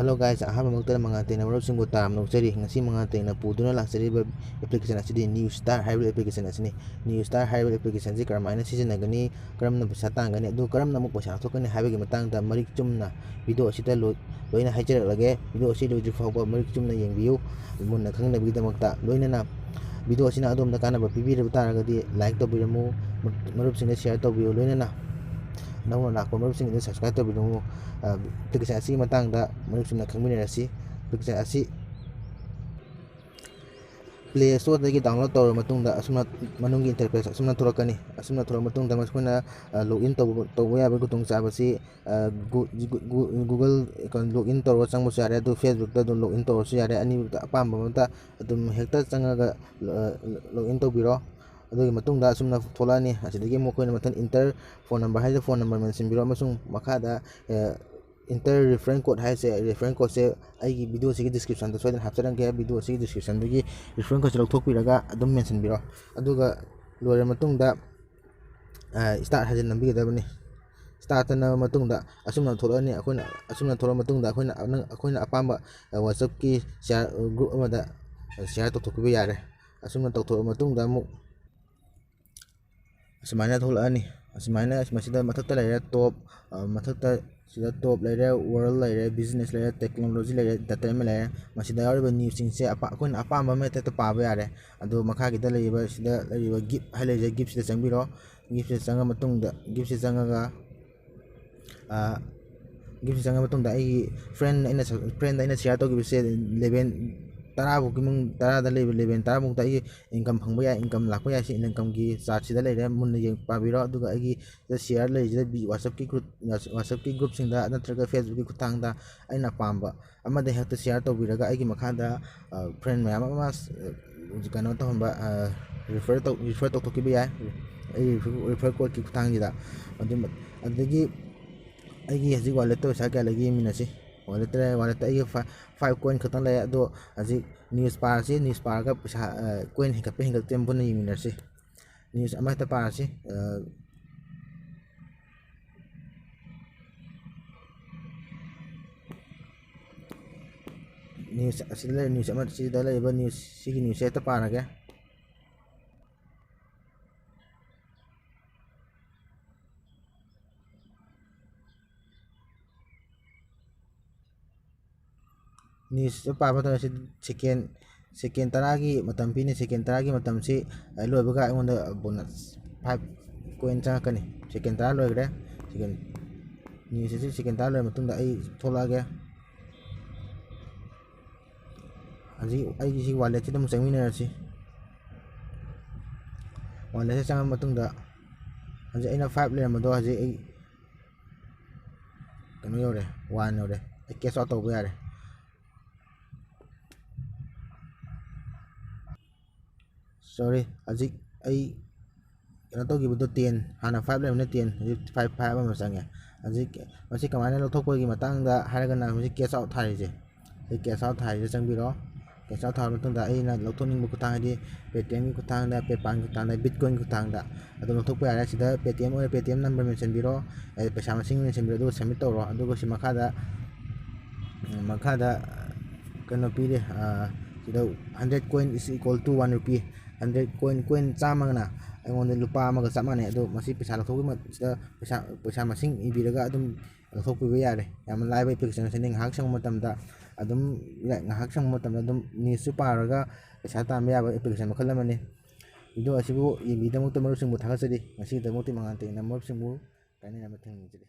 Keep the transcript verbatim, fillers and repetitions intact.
Hello guys, ꯑꯍꯥꯟꯕꯃꯛꯇꯗ ꯃꯉꯥꯜ ꯇꯦꯡꯅ ꯃꯔꯨꯞꯁꯤꯡꯕꯨ ꯇꯔꯥꯝꯅ ꯑꯣꯛꯆꯔꯤ꯫ ꯉꯁꯤ ꯃꯉꯥꯜ ꯇꯦꯡꯅ ꯄꯨꯗꯨꯅ ꯂꯥꯛꯆꯔꯤꯕ application ꯑꯁꯤꯗꯤ New Star ꯍꯥꯏꯔꯤꯕ application ꯑꯁꯤꯅꯤ꯫ New Star ꯍꯥꯏꯔꯤꯕ application ꯑꯁꯤ ꯀꯔꯝꯍꯥꯏꯅ ꯁꯤꯖꯤꯟꯅꯒꯅꯤ, ꯀꯔꯝꯅ ꯄꯩꯁꯥ ꯇꯥꯟꯒꯅꯤ, ꯑꯗꯨ ꯀꯔꯝꯅ ꯑꯃꯨꯛ ꯄꯩꯁꯥ ꯂꯧꯊꯣꯛꯀꯅꯤ ꯍꯥꯏꯕꯒꯤ ꯃꯇꯥꯡꯗ ꯃꯔꯤꯛ ꯆꯨꯝꯅ video ꯑꯁꯤꯗ ꯂꯣꯏ-, ꯂꯣꯏꯅ ꯍꯥꯏꯖꯔꯛꯂꯒꯦ꯫ Video ꯑꯁꯤ ꯂꯣꯏꯗ꯭ꯔꯤ ꯐꯥꯎꯕ ꯃꯔꯤꯛ ꯆꯨꯝꯅ ꯌꯦꯡꯕꯤꯌꯨ, ꯃꯨꯟꯅ ꯈꯪꯅꯕꯒꯤꯗꯃꯛꯇ꯫ ꯂꯣꯏꯅꯅ video ꯑꯁꯤꯅ ꯑꯗꯣꯝꯗ ꯀꯥꯟꯅꯕ ꯄꯤꯕꯤꯔꯕ ꯇꯥꯔꯒꯗꯤ like ꯇꯧꯕꯤꯔꯝꯃꯨ, ꯃꯔꯨꯞꯁꯤꯡꯗ share ꯇꯧꯕꯤꯌꯨ, ꯂꯣꯏꯅꯅ ꯅꯧꯅ ꯂꯥꯛꯄ ꯃꯔꯨꯞꯁꯤꯡꯒꯤꯗ subscribe ꯇꯧꯕꯤꯔꯝꯃꯨ꯫ ꯑ, application ꯑꯁꯤꯒꯤ ꯃꯇꯥꯡꯗ ꯃꯔꯨꯞꯁꯤꯡꯅ ꯈꯪꯃꯤꯟꯅꯔꯁꯤ꯫ Application ꯑꯁꯤ Play Storeꯗꯒꯤ download ꯇꯧꯔꯕ ꯃꯇꯨꯡꯗ ꯑꯁꯨꯝꯅ ꯃꯅꯨꯡꯒꯤ interface ꯑꯁꯨꯝꯅ ꯊꯣꯛꯂꯛꯀꯅꯤ꯫ ꯑꯁꯨꯝꯅ ꯊꯣꯛꯂꯛꯑꯕ ꯃꯇꯨꯡꯗ ꯑꯩꯈꯣꯏꯅ, ꯑ, login ꯇꯧꯕ, ꯇꯧꯕ ꯌꯥꯕꯒꯤ ꯈꯨꯗꯣꯡꯆꯥꯕꯁꯤ, ꯑ, ꯒꯨ-, ꯒꯨ-, ꯒꯨ-, Google account login ꯇꯧꯔꯒ ꯆꯪꯕꯁꯨ ꯌꯥꯔꯦ, ꯑꯗꯨ Facebookꯇ ꯑꯗꯨꯝ login ꯇꯧꯔꯁꯨ ꯌꯥꯔꯦ꯫ ꯑꯅꯤꯃꯛꯇ ꯑꯄꯥꯝꯕ ꯑꯃꯗ ꯑꯗꯨꯝ ꯍꯦꯛꯇ ꯆꯪꯉꯒ, ꯑ, login ꯇꯧꯕꯤꯔꯣ꯫ ꯑꯗꯨꯒꯤ ꯃꯇꯨꯡꯗ ꯑꯁꯨꯝꯅ ꯊꯣꯛꯂꯛꯑꯅꯤ꯫ ꯑꯁꯤꯗꯒꯤ ꯑꯃꯨꯛ ꯑꯩꯈꯣꯏꯅ ꯃꯊꯪ enter phone number ꯍꯥꯏꯁꯤꯗ phone number ꯃꯦꯟꯁꯤꯟꯕꯤꯔꯣ, ꯑꯃꯁꯨꯡ ꯃꯈꯥꯗ, ꯑ, enter reference code ꯍꯥꯏꯁꯦ, reference codeꯁꯦ ꯑꯩꯒꯤ videoꯁꯤꯒꯤ descriptionꯗ ꯁꯣꯏꯗꯅ ꯍꯥꯞꯆꯔꯝꯒꯦ꯫ Videoꯁꯤꯒꯤ descriptionꯗꯒꯤ reference codeꯁꯦ ꯂꯧꯊꯣꯛꯄꯤꯔꯒ ꯑꯗꯨꯝ ꯃꯦꯟꯁꯤꯟꯕꯤꯔꯣ꯫ ꯑꯗꯨꯒ ꯂꯣꯏꯔ ꯃꯇꯨꯡꯗ, ꯑ, start ꯍꯥꯏꯁꯦ ꯅꯝꯕꯤꯒꯗꯕꯅꯤ꯫ Start ꯅꯝꯃ ꯃꯇꯨꯡꯗ ꯑꯁꯨꯝꯅ ꯊꯣꯛꯂꯛꯑꯅꯤ꯫ ꯑꯩꯈꯣꯏꯅ ꯑꯁꯨꯝꯅ ꯊꯣꯛꯂꯛꯑ ꯃꯇꯨꯡꯗ ꯑꯩꯈꯣꯏꯅ, ꯅꯪ, ꯑꯩꯈꯣꯏꯅ ꯑꯄꯥꯝꯕ, ꯑ, WhatsAppꯀꯤ share group ꯑꯃꯗ share ꯇꯧꯊꯣꯛꯄꯤꯕ ꯌꯥꯔꯦ꯫ ꯑꯁꯨꯝꯅ ꯇꯧꯊꯣꯛꯑ ꯃꯇꯨꯡꯗ ꯑꯃꯨꯛ ꯑꯁꯨꯃꯥꯏꯅ ꯊꯣꯛꯂꯛꯑꯅꯤ꯫ ꯑꯁꯨꯃꯥꯏꯅ ꯃꯁꯤꯗ ꯃꯊꯛꯇ ꯂꯩꯔꯦ top, ꯑ, ꯃꯊꯛꯇ ꯁꯤꯗ top ꯂꯩꯔꯦ, world ꯂꯩꯔꯦ, business ꯂꯩꯔꯦ, technology ꯂꯩꯔꯦ, entertainment ꯂꯩꯔꯦ꯫ ꯃꯁꯤꯗ ꯌꯥꯎꯔꯤꯕ newsꯁꯤꯡꯁꯦ ꯑꯄꯥ-, ꯑꯩꯈꯣꯏꯅ ꯑꯄꯥꯝꯕ ꯑꯃ ꯍꯦꯛꯇ ꯄꯥꯕ ꯌꯥꯔꯦ꯫ ꯑꯗꯣ ꯃꯈꯥꯒꯤꯗ ꯂꯩꯔꯤꯕ, ꯁꯤꯗ ꯂꯩꯔꯤꯕ gift ꯍꯥꯏ ꯂꯩꯔꯤꯁꯦ, giftꯁꯤꯗ ꯆꯪꯕꯤꯔꯣ꯫ Giftꯁꯤꯗ ꯆꯪꯉ ꯃꯇꯨꯡꯗ, giftꯁꯤꯗ ꯆꯪꯉꯒ, ꯑ, giftꯁꯤꯗ ꯆꯪꯉ ꯃꯇꯨꯡꯗ ꯑꯩꯒꯤ friend ꯑꯩꯅ ꯁ-, friendꯗ ꯑꯩꯅ share ꯇꯧꯈꯤꯕꯁꯦ eleven, ꯇꯔꯥ ꯐꯥꯎꯒꯤ ꯃꯅꯨꯡ-, ꯇꯔꯥꯗ ꯂꯩꯕ eleven, ꯇꯔꯥ ꯐꯥꯎꯗ ꯑꯩꯒꯤ income ꯐꯪꯕ ꯌꯥꯏ, income ꯂꯥꯛꯄ ꯌꯥꯏ꯫ ꯁꯤ incomeꯒꯤ chartꯁꯤꯗ ꯂꯩꯔꯦ, ꯃꯨꯟꯅ ꯌꯦꯡ, ꯄꯥꯕꯤꯔꯣ꯫ ꯑꯗꯨꯒ ꯑꯩꯒꯤ ꯁꯤꯗ share ꯂꯩꯔꯤꯁꯤꯗ ꯕꯤ-, WhatsAppꯀꯤ group, WhatsAppꯀꯤ groupꯁꯤꯡꯗ ꯅꯠꯇ꯭ꯔꯒ Facebookꯀꯤ ꯈꯨꯠꯊꯥꯡꯗ ꯑꯩꯅ ꯑꯄꯥꯝꯕ ꯑꯃꯗ ꯍꯦꯛꯇ share ꯇꯧꯕꯤꯔꯒ ꯑꯩꯒꯤ ꯃꯈꯥꯗ, ꯑ, friend ꯃꯌꯥꯝ ꯑꯃ, ꯑ, ꯀꯩꯅꯣ ꯇꯧꯍꯟꯕ, ꯑ, refer ꯇꯧ-, refer ꯇꯧꯊꯣꯛꯈꯤꯕ ꯌꯥꯏ꯫ ꯑꯩ refer, refer codeꯀꯤ ꯈꯨꯠꯊꯥꯡꯁꯤꯗ꯫ ꯑꯗꯨ-, ꯑꯗꯨꯗꯒꯤ ꯑꯩꯒꯤ ꯍꯧꯖꯤꯛ walletꯇ ꯄꯩꯁꯥ ꯀꯌꯥ ꯂꯩꯒꯦ ꯌꯦꯡꯃꯤꯟꯅꯁꯤ꯫ Walletꯇ ꯂꯩꯔꯦ, walletꯇ ꯑꯩꯒꯤ ꯐꯥꯏ-, five coin ꯈꯛꯇꯪ ꯂꯩ꯫ ꯑꯗꯣ ꯍꯧꯖꯤꯛ news ꯄꯥꯔꯁꯤ, news ꯄꯥꯔꯒ ꯄꯩꯁꯥ, ꯑ, coin ꯍꯦꯟꯒꯠꯄ ꯍꯦꯟꯒꯠꯇꯦ ꯄꯨꯟꯅ ꯌꯦꯡꯃꯤꯟꯅꯔꯁꯤ꯫ News ꯑꯃꯍꯦꯛꯇ ꯄꯥꯔꯁꯤ꯫ ꯑ, ꯅ꯭ꯌꯨꯁ ꯑꯁꯤꯗ ꯂꯩꯔꯤꯕ ꯅ꯭ꯌꯨꯁ ꯑꯃ, ꯁꯤꯗ ꯂꯩꯔꯤꯕ ꯅ꯭ꯌꯨꯁ, ꯁꯤꯒꯤ ꯅ꯭ꯌꯨꯁꯁꯦ ꯍꯦꯛꯇ ꯄꯥꯔꯒꯦ꯫ ꯅ꯭ꯌꯨꯁꯇ ꯄꯥꯕ ꯃꯇꯝꯗ ꯁꯤ ꯁꯦꯀꯦꯟ, ꯁꯦꯀꯦꯟ ꯇꯔꯥꯒꯤ ꯃꯇꯝ ꯄꯤꯅꯤ꯫ ꯁꯦꯀꯦꯟ ꯇꯔꯥꯒꯤ ꯃꯇꯝꯁꯤ ꯂꯣꯏꯕꯒ ꯑꯩꯉꯣꯟꯗ ꯕꯣꯅꯁ ꯐꯥꯏꯚ ꯀꯣꯏꯟ ꯆꯪꯉꯛꯀꯅꯤ꯫ ꯁꯦꯀꯦꯟ ꯇꯔꯥ ꯂꯣꯏꯈ꯭ꯔꯦ꯫ ꯁꯦꯀꯦꯟ, ꯅ꯭ꯌꯨꯁ ꯑꯁꯤ ꯁꯦꯀꯦꯟ ꯇꯔꯥ ꯂꯣꯏꯔ ꯃꯇꯨꯡꯗ ꯑꯩ ꯊꯣꯛꯂꯛꯑꯒꯦ꯫ ꯍꯧꯖꯤꯛ ꯑꯩꯒꯤ ꯁꯤ ꯋꯥꯂꯦꯠꯁꯤꯗ ꯑꯃꯨꯛ ꯆꯪꯃꯤꯟꯅꯔꯁꯤ꯫ ꯋꯥꯂꯦꯠꯁꯤꯗ ꯆꯪꯉ ꯃꯇꯨꯡꯗ ꯍꯧꯖꯤꯛ ꯑꯩꯅ ꯐꯥꯏꯚ ꯂꯩꯔꯝꯕꯗꯣ ꯍꯧꯖꯤꯛ ꯑꯩ ꯀꯩꯅꯣ ꯌꯧꯔꯦ, ꯋꯥꯟ ꯌꯧꯔꯦ꯫ ꯑꯩ ꯀꯦꯁ ꯑꯥꯎꯠ ꯇꯧꯕ ꯌꯥꯔꯦ꯫ ꯁꯣꯔꯤ, ꯍꯧꯖꯤꯛ ꯑꯩ ꯀꯩꯅꯣ ꯇꯧꯈꯤꯕꯗꯣ ꯇꯦꯟ, ꯍꯥꯟꯅ ꯐꯥꯏꯚ ꯂꯩꯔꯝꯕꯅ ꯇꯦꯟ, ꯍꯧꯖꯤꯛ ꯐꯥꯏꯚ, ꯐꯥꯏꯚ ꯑꯃ ꯆꯪꯉꯦ꯫ ꯍꯧꯖꯤꯛ ꯃꯁꯤ ꯀꯃꯥꯏꯅ ꯂꯧꯊꯣꯛꯄꯒꯤ ꯃꯇꯥꯡꯗ ꯍꯥꯏꯔꯒꯅ ꯍꯧꯖꯤꯛ ꯀꯦꯁ ꯑꯥꯎꯠ ꯊꯥꯔꯤꯁꯦ, ꯁꯤ ꯀꯦꯁ ꯑꯥꯎꯠ ꯊꯥꯔꯤꯁꯦ ꯆꯪꯕꯤꯔꯣ꯫ ꯀꯦꯁ ꯑꯥꯎꯠ ꯊꯥꯔꯕ ꯃꯇꯨꯡꯗ ꯑꯩꯅ ꯂꯧꯊꯣꯛꯅꯤꯡꯕ ꯈꯨꯠꯊꯥꯡ, ꯍꯥꯏꯗꯤ ꯄꯦ ꯇꯤ ꯑꯦꯝꯒꯤ ꯈꯨꯠꯊꯥꯡꯗ, ꯄꯦꯄꯥꯜꯒꯤ ꯈꯨꯠꯊꯥꯡꯗ, ꯕꯤꯠꯀꯣꯏꯟꯒꯤ ꯈꯨꯠꯊꯥꯡꯗ ꯑꯗꯨꯝ ꯂꯧꯊꯣꯛꯄ ꯌꯥꯔꯦ꯫ ꯁꯤꯗ ꯄꯦ ꯇꯤ ꯑꯦꯝ ꯑꯣꯏꯔꯦ, ꯄꯦ ꯇꯤ ꯑꯦꯝ ꯅꯝꯕꯔ ꯃꯦꯟꯁꯤꯟꯕꯤꯔꯣ꯫ ꯑꯦ, ꯄꯩꯁꯥ ꯃꯁꯤꯡ ꯃꯦꯟꯁꯤꯟꯕꯤꯔꯣ, ꯑꯗꯨꯒ ꯁꯕꯃꯤꯠ ꯇꯧꯔꯣ꯫ ꯑꯗꯨꯒ ꯁꯤ ꯃꯈꯥꯗ, ꯎꯝ, ꯃꯈꯥꯗ ꯀꯩꯅꯣ ꯄꯤꯔꯦ, ꯑꯥ, ꯁꯤꯗ hundred coin is equal to one rupee꯫ Hundred coin, coin ꯆꯥꯝꯃꯒꯅ ꯑꯩꯉꯣꯟꯗ ꯂꯨꯄꯥ ꯑꯃꯒ ꯆꯞ ꯃꯥꯟꯅꯩ꯫ ꯑꯗꯣ ꯃꯁꯤ ꯄꯩꯁꯥ ꯂꯧꯊꯣꯛꯄꯒꯤ ꯃ-, ꯁꯤꯗ ꯄꯩꯁꯥ, ꯄꯩꯁꯥ ꯃꯁꯤꯡ ꯏꯕꯤꯔꯒ ꯑꯗꯨꯝ ꯂꯧꯊꯣꯛꯄꯤꯕ ꯌꯥꯔꯦ꯫ ꯌꯥꯝꯅ ꯂꯥꯏꯕ ꯑꯦꯄ꯭ꯂꯤꯀꯦꯁꯟ ꯑꯁꯤꯅꯤ꯫ ꯉꯥꯏꯍꯥꯛ ꯁꯪꯕ ꯃꯇꯝꯗ ꯑꯗꯨꯝ, ꯉꯥꯏꯍꯥꯛ ꯁꯪꯕ ꯃꯇꯝꯗ ꯑꯗꯨꯝ ꯅ꯭ꯌꯨꯁꯁꯨ ꯄꯥꯔꯒ ꯄꯩꯁꯥ ꯇꯥꯟꯕ ꯌꯥꯕ ꯑꯦꯄ꯭ꯂꯤꯀꯦꯁꯟ ꯃꯈꯜ ꯑꯃꯅꯤ꯫ ꯚꯤꯗꯤꯑꯣ ꯑꯁꯤꯕꯨ ꯌꯦꯡꯕꯤꯒꯤꯗꯃꯛꯇ ꯃꯔꯨꯞꯁꯤꯡꯕꯨ ꯊꯥꯒꯠꯆꯔꯤ꯫ ꯉꯁꯤꯒꯤꯗꯃꯛꯇꯤ ꯃꯉꯥꯜ ꯇꯦꯛꯅ ꯃꯔꯨꯞꯁꯤꯡꯕꯨ ꯀꯥꯏꯅꯅꯕ ꯊꯦꯡꯅꯖꯔꯤ꯫